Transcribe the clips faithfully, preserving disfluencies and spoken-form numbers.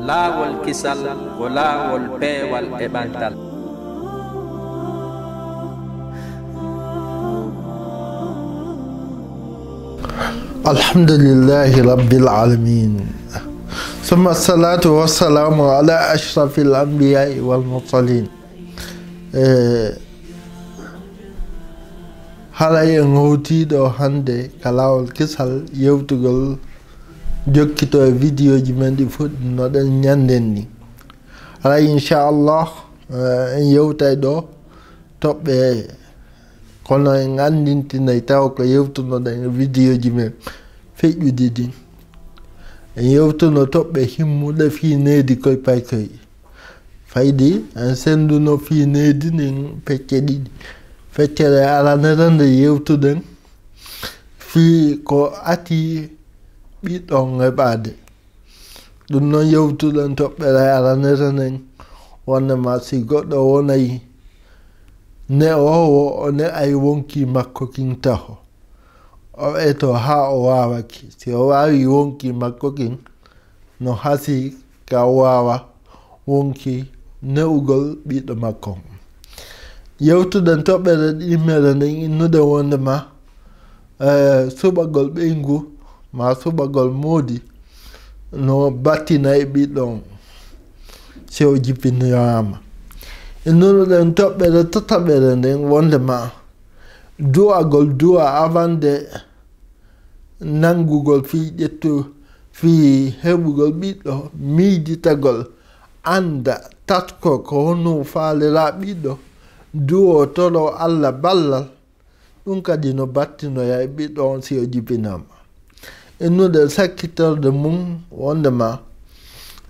Laawol kisal ko laawol peewal e ɓantal. Alhamdulillahi Rabbil Alamin. Summa salatu wassalamu ala ashrafil anbiya'i wal mursalin. Eh, haray en howtii ɗo hannde ka laawol kisal yewtugol jokkito e vidéoji men ɗi fuɗɗinoɗen ñannden ni. Haray inchallah, eh, en yewtay ɗo toɓɓe, kono en anndintinay taw ko yewtunoɗen e vidéoji men feƴƴuɗi ɗin. En yewtuno toɓɓe himmuɗe fii needi koy pay koy. Faydi en sennduno fii needi ndin pecce ɗiɗi. Feccere aranere nde yewtuɗen fii ko ati ɓiɗɗo on heɓaade. Ɗum noon yewtuɗen toɓɓere aranere nden wonndema si goɗɗo wonay ne'oowo, o ne'ay wonkii makko kin taho. O etoo haa o waawaki. Si o waawii wonkii makko kin, no hasii ka o waawa wonkii ne'ugol ɓiɗɗo makko on. Yewtuɗen toɓɓere ɗimmere nden innuɗen wonndema, eh, suɓagol ɓeyngu maa suɓagol moodi no battina e ɓiɗɗo on si o jibiniraama. Innuɗen toɓɓere tataɓere nden wonndema du'agol du'a avant de nanngugol fii ƴettu fii heɓugol ɓiɗɗo, miijitagol, annda, tatko ko honno faaliraa ɓiɗɗo, du'o toro Alla ballal, ɗum kadi no battinoya e ɓiɗɗo on si o jibinaama. Innuɗen sakkitorde mum wonndema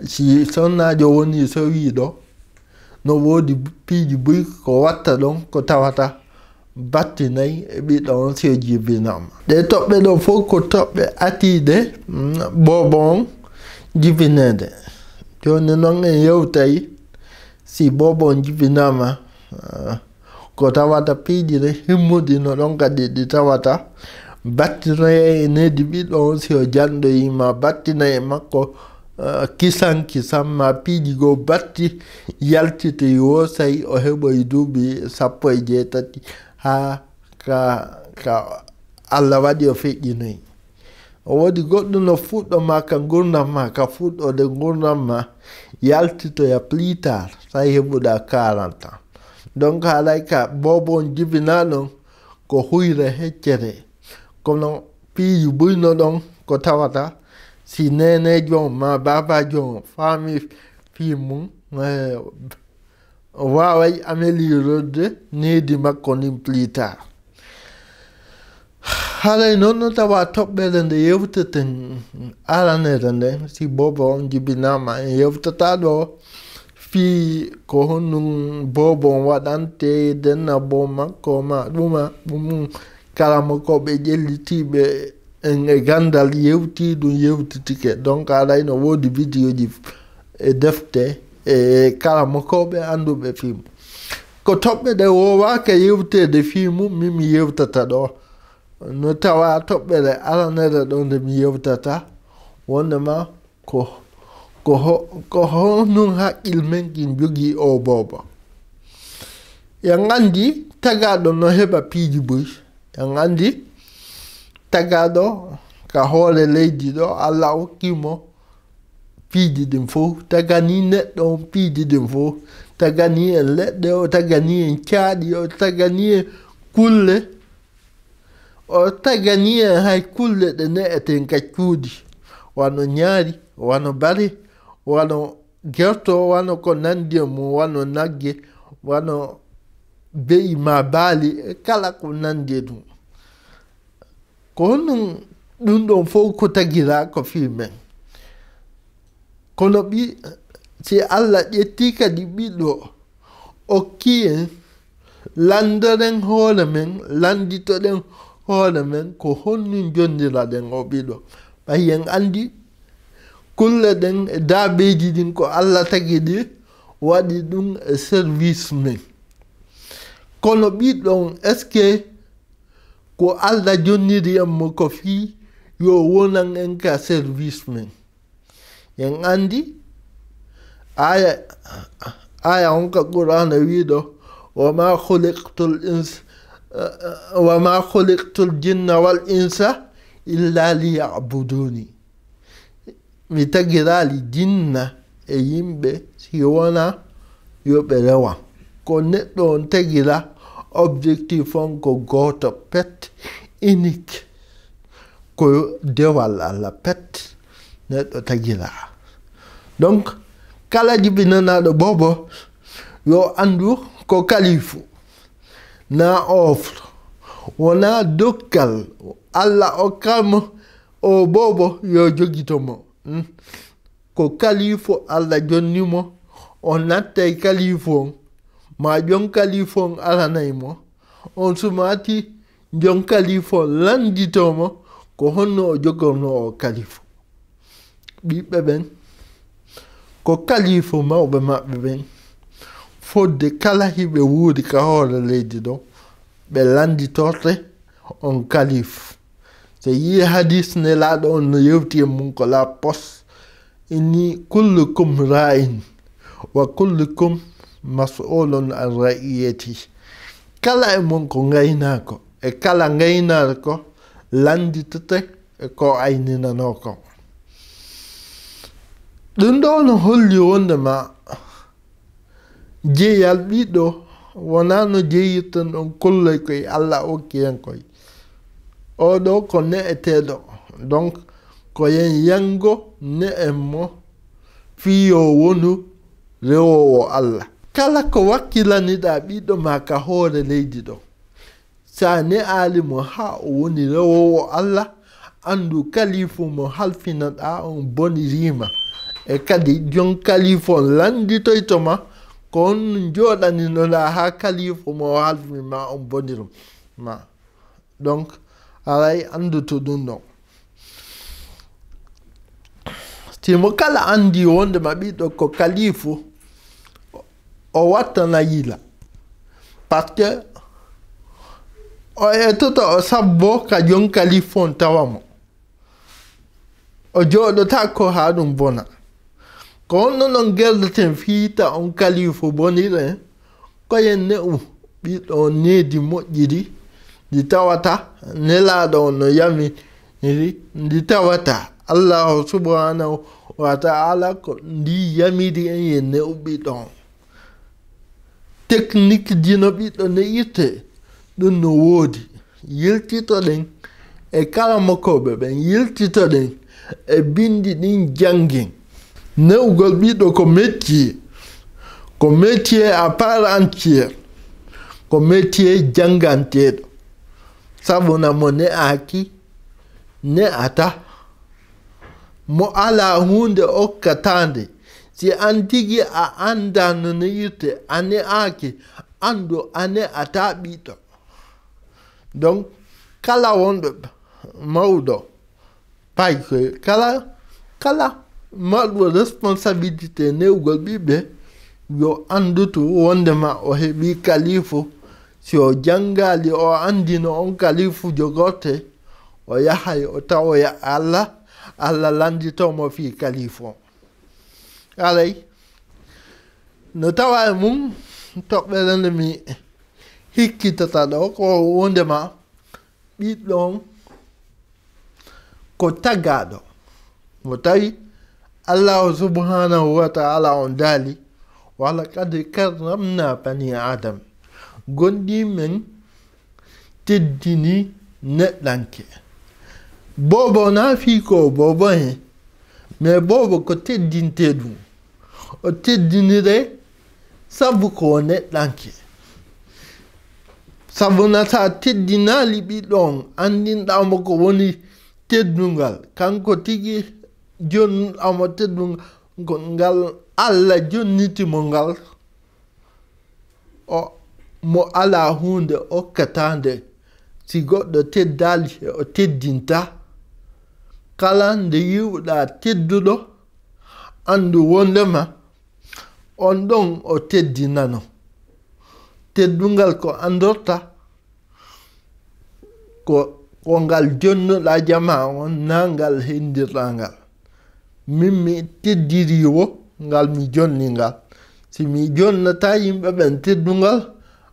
si sonnaajo wonii sowiiɗo, no woodi piiji buy ko watta ɗon ko tawata battinay e ɓiɗɗo on si o jibinaama. Ɗee toɓɓe ɗoo fof ko toɓɓe atiiɗe, mm, boobo on jibineede. Jooni noon en yewtay si boobo on jibinaama, ah, ko tawata piiji ɗin himmuɗi no ɗon kadi ɗi tawata battinoya e needi ɓiɗɗo on si o janɗoyii maa battina e makko, eh, kisan kisan maa piiji goo batti yaltitoyi woo say o heɓoyi duuɓi sappo e jeetati haa ka, ka Alla waɗi o feƴƴinoyi. O woodi goɗɗum no fuɗɗo maa ka ngurndan maa, ka fuɗɗoode ngurndan maa yaltitoya plus tard, say heɓuɗaa quarante ans. Donc haray ka boobo on jibinaa ɗon ko huyre heccere. Kono piiji buy no ɗon ko tawata si neeneejo on maa baabaajo on faami fii mum, eh, o waaway améliorer needi makko ndin plus tard. Haray noon no tawa toɓɓere nde yewteten aranere nden, si boobo on jibinaama, en yewtataa ɗo fii ko honɗum boobo on waɗante, denna bo makko ma ɗuma, ɗum karamokooɓe ƴellitiiɓe en e ganndal yewtii ɗum, yewtitike. Donc haray no woodi vidéoji e defte e karamokooɓe annduɓe fii mum. Ko toɓɓe ɗe woowaaka yewteede fii mum, min mi yewtata ɗo. No tawa toɓɓere aranere ɗo nde mi yewtata, wonndema ko, ko ho-, ko honɗum haqqil men kin jogii oo boobo. En anndi tagaaɗo no heɓa piiji buy. En anndi tagaaɗo ka hoore leydi ɗo, Alla hokki mo piiji ɗin fof, tagani neɗɗo on piiji ɗin fof, tagani en leɗɗe, o tagani en caaɗi, o tagani en kulle, o tagani en hay kulle ɗe ne'eten ka cuuɗi, wano ñaari, wano bare, wano gerto, wano ko nanndi e mum, wano nagge, wano be'i maa baali, e kala ko nanndi e ɗum. Ko honɗum ɗum ɗon fof ko tagiraa ko fii men? Kono ɓi-, si Alla ƴettii kadi ɓiɗɗo, okkii en, lanndoren hoore men, lannditoɗen hoore men, ko honɗum jonniraɗen oo ɓiɗɗo? Ɓay en anndi kulle ɗen e daabeeji ɗin ko Alla tagi ɗi, waɗi ɗum e service men. Kono ɓiɗɗo on, est-ce que ko Alla jonniri en mo ko fii yo wonan en ka service men? En anndi Aya, aya on ka Qur'ana wiɗo, "Wa ma khuliqtul ins-, wa ma khuliqtul jinna wal insa illa liya'buduni." Mi tagiraali jinna e yimɓe si wona yo ɓe rewan. Ko neɗɗo on tagira, objectif on ko gooto pet, unique. Ko dewal Allah pet neɗɗo tagira. Donc, kala jibinanaaɗo boobo, yo anndu ko kalifu, na offre, wona dokkal Allah okkamo o boobo yo jogito mo. Hmm. Ko kalifu Allah jonni mo, o nattay kalifu on, ma jon kalifu on aranay mo, on sumaati jon kalifu on lanndito mo, ko honno o jogorno o kalifu. Ɓiɓɓe ɓen, ko kalifu mawɓe maɓɓe ɓen, fodde kala hiɓe wuuri ka hoore leydi ɗo, ɓe lannditorte on kalifu. So yi'i hadis Nelaaɗo on no yewti e mun ko la pos, inni kullukum ra'in wa kullukum mas'ulun an ra'iyati. Kala e mon ko ngaynaako, e kala ngaynaako lannditote e ko ayninanoo ko. Ɗum ɗo no holli wonde ma jeyal ɓiɗɗo wonaa no jeyirten ɗon kolloy koy Allah okki en koy. Oo ɗo ko ne'eteeɗo, donc ko yen yango ne'en mo fii yo wonu rewoowo Allah. Kala ko wakkilaniɗaa ɓiɗɗo ma ka hoore leydi ɗo, si a ne'aali mo haa o woni rewoowo Allah, anndu kalifu mo halfinaɗaa on boniriima. E kadi jon kalifu on lannditoyto ma ko on jooɗaninoɗaa haa kalifu mo halfima on bonirma. Donc, aray annduto ɗum ɗon. Si mo kala anndi wonde ma ɓiɗɗo ko kalifu, o wattana yila. Parce que o etoto o sabbo ka jon kalifu on tawa mo. O jooɗotaako haa ɗum bona. Ko honno non gerleten fii ta on kalifu boniren? Ko yen ne'u ɓiɗɗo on needi moƴƴiri, ndi tawata Nelaaɗo on no yamiri, ndi tawata Allaahu subhaanahu wa ta'ala ko ndi yamiri en yen ne'u ɓiɗɗo on. Teknik ji no ɓiɗɗo ne'irte, ɗum no woodi. Yiltitoɗen e karamokooɓe ɓen, yiltitoɗen e binndi ɗin janngen. Ne'ugol ɓiɗɗo ko métier, ko métier à part entière, ko métier jannganteeɗo. Sabu na mo ne'aaki, ne'ata. Mo alaa huunde okkataande, si an tigi a anndaa no ne'irte, a ne'aaki, anndu a ne'ataa ɓiɗɗo. Donc, kala wonɗo mawɗo, paykoy, kala, kala marɗo responsabilité ne'ugol ɓiɓɓe, yo anndutu wondema o heɓii kalifu. Si o janngaali, o anndino on kalifu jogorte, o yahay o tawoya Allah, Allah lannditoo mo fii kalifu on. Aray, no tawa e mum toɓɓere nde mi hikkitata ɗo ko wondema ɓiɗɗo on ko tagaaɗo. Mo tawi Allahu subhanahu wa ta'ala on daali, "Wa laqad karramna bani Adam." Gonɗii men teddini neɗɗanke. Boobo na fii ko boobo he, mais boobo ko teddintee ɗum. O teddiniree sabu ko o neɗɗanke. Sabu na sa teddinaali ɓiɗɗo on, anndinɗaa mo ko woni teddungal. Kanko tigi jonnuɗaa mo teddungal, ko ngal Allah jonniti mo ngal. O, mo alaa huunde okkataande. Si goɗɗo teddaali, o teddinta. Kala nde yi'uɗaa tedduɗo, anndu wondema on ɗon o teddinano. Teddungal ko anndorta, ko, ko ngal jonnuɗaa jamaa on, naa ngal henndirɗaa ngal. Min mi teddiriiwo, ngal mi jonni ngal. Si mi jonnata yimɓe ɓen teddungal,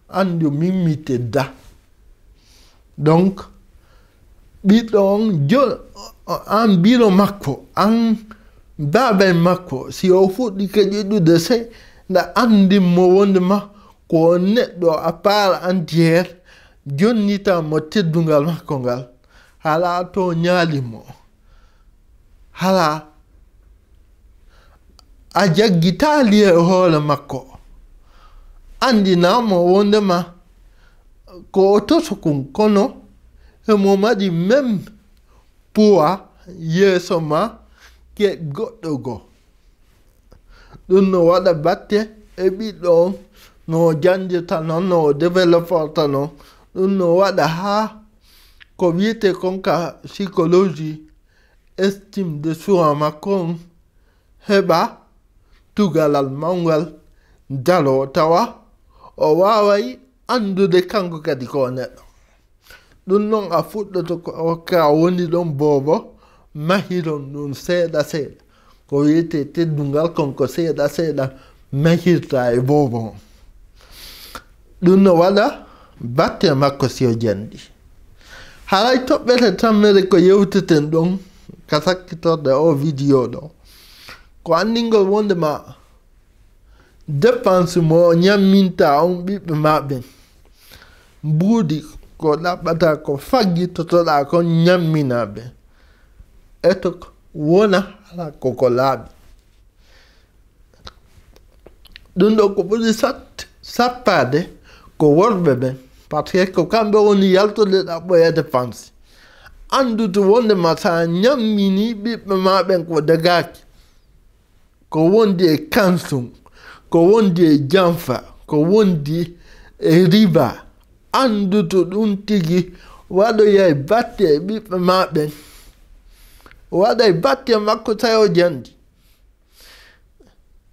anndu min mi tedda. Donc, ɓiɗɗo on, jo-, an biro makko, an baabay makko, si o fuɗɗike yiɗude seeɗa, anndin mo wonde ma ko o neɗɗo à part entière, jonnita mo teddungal makko ngal, hala to ñaali mo, hala a jaggitaali e hoore makko. Anndina mo wonde ma ko o tosokun, kono emo mari même poids yeeso ma ke goɗɗo goo. Ɗum no waɗa batte e ɓiɗɗo on, no o janndirta non, no o développorta non. Ɗum no waɗa haa ko wiyetee kon ka psychologie, estime de soi makko on heɓa tugalal mawngal, daroo, tawa o waaway anndude kanko kadi ko o neɗɗo. Ɗum non a fuɗɗoto ko ka woni ɗon boobo, mahiron ɗum seeɗa seeɗa. Ko wiyetee teddungal kon ko seeɗa seeɗa mahirta e boobo on. Ɗum no waɗa batte makko si o janɗi. Haray toɓɓere tammere ko yewteten ɗon ka sakkitorde o video ɗo. Ko anndingol wonde ma dépense mo o ñamminta on ɓiɓɓe ma ɓen. Mbuuɗi ko ɗaɓɓata ko faggitotoɗa kon ñammina ɓe. E to wona hala koko laaɓi. Ɗum ɗo ko ɓuri sat-, sappaade ko worɓe ɓen. Parce que ko kamɓe woni yaltude ɗaɓɓoya dépense. Anndude wonde ma sa ñammini ɓiɓɓe ma ɓen ko dagaaki. Ko wondi e kansun, ko wondi e janfa, ko wondi e riba. Anndude ɗum tigi waɗoyay batte e ɓiɓɓe ma ɓen. Waɗay batte makko tawi o janɗi.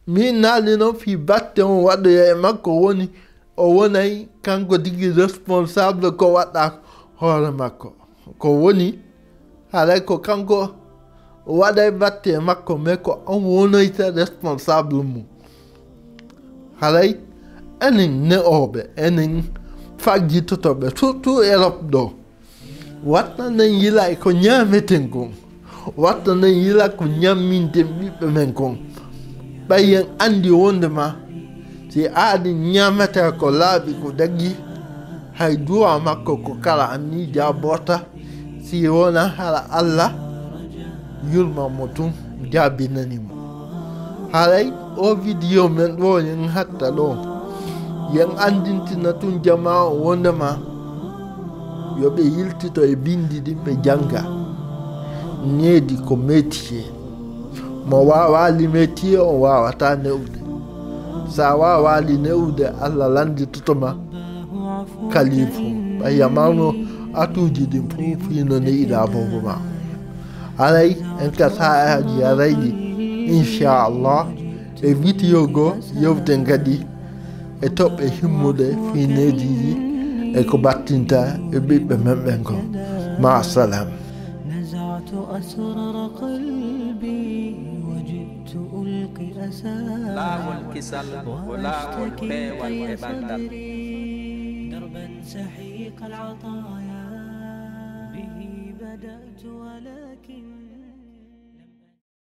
Min naali noon fii batte on waɗoya e makko woni o wonay kanko tigi responsable ko waɗɗa hoore makko. Ko woni haray ko kanko waɗay batte e makko, mais ko on wonoyta responsable mum. Haray enen ne'ooɓe, enen faggitotoɓe, surtout Europe ɗo. Watta nen yila e ko ñaameten kon. Watta nen yila ko ñamminten ɓiɓɓe men kon. Ɓay en anndi wonde ma, si aadi ñaamata ko laaɓi ko daggi, hay duwa makko ko kala anni jaaboota, si wona hara Alla yurma mo tun, jaabinani mo. Haray o video men ɗo yen hatta ɗo. Yen anndintina tun jamaa o wonde ma, yo ɓe yiltito e binndi ɗin ɓe jannga. Needi ko métier. Mo waawaali métier, o waawataa ne'ude. Sa waawaali ne'ude, Alla lannditoto ma kalifu. Ɓay yamano atuuji ɗin fof fii no ne'iɗaa boobo ma. Haray en ka saa'aaji arayɗi, inchallah, e video goo yewten kadi e toɓɓe himmuɗe fii neediiji e ko battinta e ɓiɓɓe men ɓen kon. Ma salam. نزعت أسرار قلبي وجئت ألقي أسى. Laawol kisal ko laawol peewal e ɓantal. دربا سحيق العطايا به بدأت ولكن